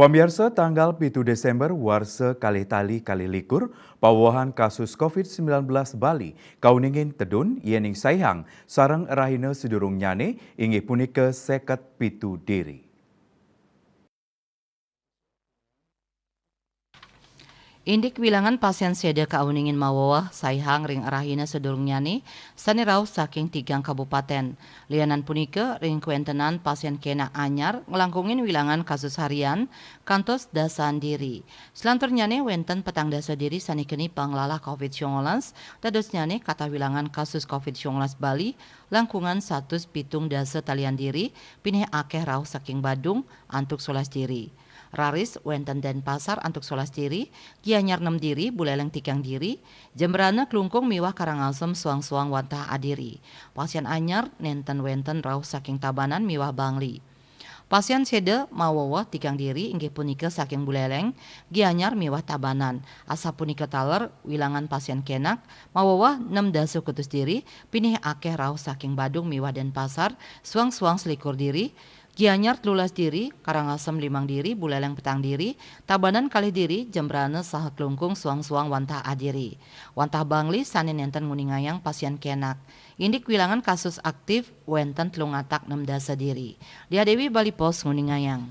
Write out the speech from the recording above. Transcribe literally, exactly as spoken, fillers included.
Pamiarsa, tanggal pitu Desember warsa kalih tali kalih likur, pawewehan kasus covid sembilan belas Bali kauningin tedun, yening saihang sareng rahina sedurungnyane inggih punika seket pitu diri. Indik wilangan pasien seda kauningin maweweh saihang ring rahina sedurungnyane sane rauh saking tigang kabupaten. Lianan punika, ring kawentenan pasien kenak anyar nglangkungin wilangan kasus harian kantos dasan diri. Salanturnyane wenten petang dasa diri sane keni panglalah covid sangalas, dadosnyane katah wilangan kasus covid sangalas Bali langkungan satus pitung dasa talian diri, pinih akeh rauh saking Badung antuk solas diri. Raris wenten Denpasar antuk solas diri, Gianyar nem diri, Buleleng tigang diri, Jembrana, Klungkung miwah Karangasem soang-soang wantah adiri. Pasien anyar nenten wenten rauh saking Tabanan miwah Bangli. Pasien seda maweweh tigang diri inggih punika saking Buleleng, Gianyar miwah Tabanan. Asapunika taler wilangan pasien kenak maweweh nem dasa kutus diri, pinih akeh rauh saking Badung miwah Denpasar, soang-soang selikur diri, Gianyar telulas diri, Karangasem limang diri, Buleleng petang diri, Tabanan kalih diri, Jembrana saha Klungkung soang-soang wantah adiri. Wantah Bangli sane nenten nguningayang pasien kenak. Indik wilangan kasus aktif wenten telung atak nem dasa diri. Dia Dewi, Bali Post, nguningayang.